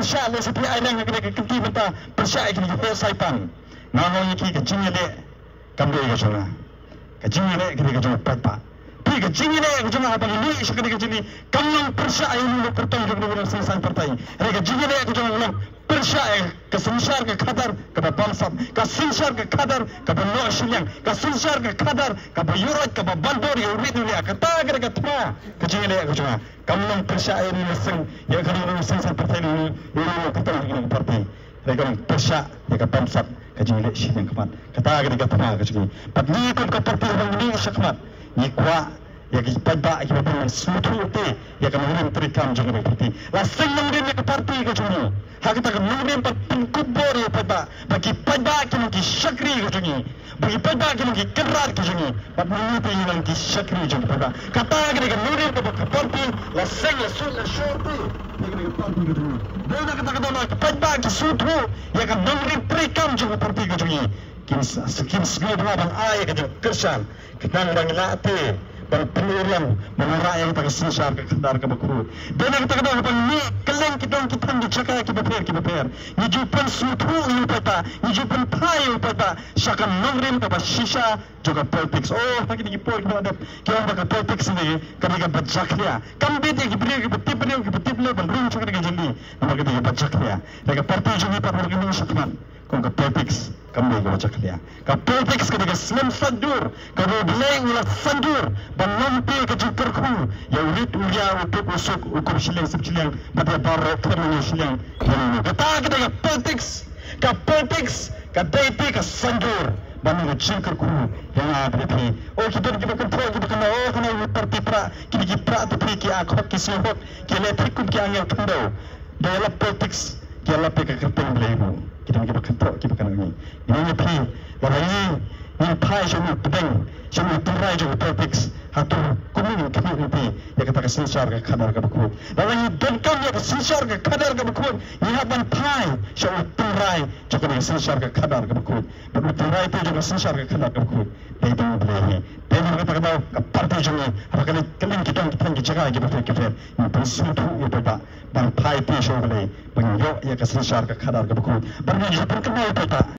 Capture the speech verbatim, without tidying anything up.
Pyrshah leh sa phi ai lang ha kane ka kynti mynta, pyrshah ïa kine ki heh saipan. Nga ong ïa ki, ka jingïaleh kam dei ka jong nga. Ka jingïaleh ka dei ka jong u paidbah. Phi, ka jingïaleh ka jong nga ba ngi leit sha kane ka jingïaleh kam long pyrshah ïa une u nongkyrtong jong une u nongseng saiñ pyrthei. Hynrei ka jingïaleh ka jong nga long pyrshah ïa ka synshar ka khadar kaba bamsap, ka synshar ka khadar kaba noh shiliang, ka synshar ka khadar kaba ïuhroit, kaba ban bor ïa u rit u liah. Kata ka dei ka thma ka jingïaleh ka jong nga. Kam long pyrshah ïa une u nongseng, ïa kane u nongseng saiñ pyrthei, ïa une u nongkyrtong jong une u party. Hynrei ka long pyrshah ïa ka bamsap ka jingïaleh shiliang khmat. Kata ka dei ka thma ka jong ngi. Bad ngi kum ka party haba ngi leit shakhmat, ngi kwah ïa ki paidbah kiba bym sngewthuh te ïa ka nongrim treikam jong ka party. La seng nongrim ïa ka party ka jong ngi. Ha kata ka nongrim pat pynkup bor ïa u paidbah ba ki paidbah ki long ki shakri ka jong ngi. Ba ki paidbah ki long ki kynrad ki jong ngi. Bad ngi te ngi long ki shakri jong ki paidbah. Kata ka dei ka nongrim kaba ka party la seng, la sut, la shor te ïa ka party ka jong ngi. Dei na kata ka daw lada ki paidbah ki sngewthuh ïa ka nongrim treikam jong ka party ka jong ngi, kin sa, kin sngewbha ban ai ïa ka jingkyrshan. Khnang ba ngin lah te ban pynurlong, ban wanrah ïa kata ka synshar ka khadar kaba khuid. Dei na kata ka daw haba ngi kylleng ki dong ki thaiñ ki jaka kiba pher kiba pher, ngi ju pynsngewthuh ïa u paidbah, ngi ju pynphai ïa u paidbah sha ka nongrim kaba shisha jong ka politics. Oh, ha kine ki por kiba la dep ki ong ba ka politics ne ka dei kaba jakhlia. Kam bit ïa ki briew kiba tip briew kiba tip briew ban rung sha kane ka jingli. Namar ka dei kaba jakhlia. Te ka party jong ngi pat haba ngi leit shakhmat, kum ka politics kam dei kaba jakhlia. Ka politics ka dei ka snem saitdur kaba U Blei u la saitdur ban long te ka jingkyrkhu ïa u rit u liah, u duk u suk, u kup shiliang sep shiliang bad ïa baroh khlem ïa shiliang. Kata ka dei ka politics. Ka politics ka dei te ka saitdur ban long ka jingkyrkhu ïa nga bad ïa phi. O ki don kiba kynthoh kiba kynnoh, o kane u party prah, kine ki prah te phi, ki akhot ki sngewhok, ki leh thik kum ki angel khyndew. Da ïalap politics ki ïalap ïa ka kyrteng Blei ruh. Ki don kiba kynthoh kiba kynnoh ngi. Ngi ong ïa phi, lada ngi, ngin phai sha une u pdeng, sha une u tynrai jong ka politics, hato kumno ngin khmih lynti ïa kata ka synshar ka khadar kaba khuid? Lada ngi donkam ïa ka synshar ka khadar kaba khuid, ngi hap ban phai sha une u tynrai jong kane ka synshar ka khadar kaba khuid. Bad une u tynrai te jong ka synshar ka khadar kaba khuid dei tang U Blei hi. Te namar kata ka daw ka party jong ngi, haba ka leit kylleng ki dong ki thaiñ ki jaka kiba pher kiba pher, ngi pynsngewthuh ïa u paidbah ban phai te sha U Blei, ban ïoh ïa ka synshar ka khadar kaba khuid. Bad ngi ju pynkynmaw ïa u paidbah